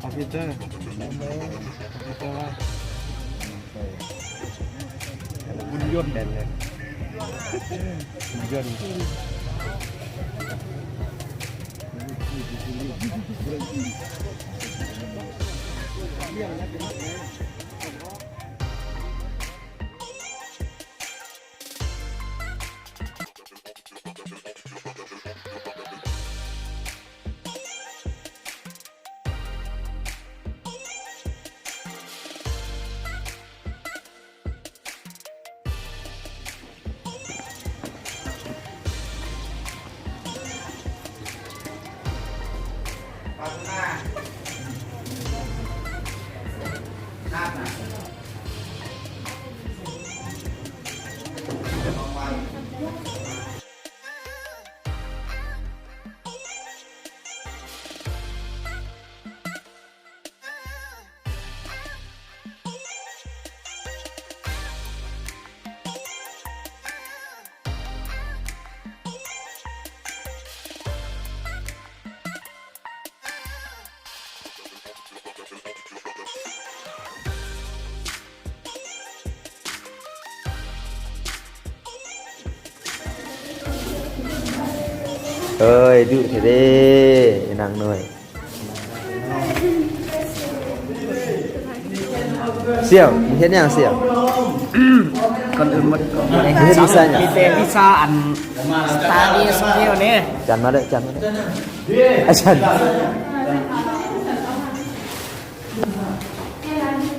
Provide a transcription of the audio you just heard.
ອາພິດເດີ ອາພິດເດີ ຫຸ່ນຍົນ ຫຸ່ນຍົນ. ເອີຍ ດື້ແທ້ເດ້ ນາງນ້ອຍ. ສ່ຽວ ມຶງເຮັດຫຍັງສ່ຽວ? ກ່ອນອື່ນໝົດກໍບໍ່ໄດ້ ເຮັດວິຊາຫຍັງ? ມີແຕ່ວິຊາອັນ study skill ນີ້. ຈັນມາເດີ້ ຈັນມາເດີ້ ອາຈານ.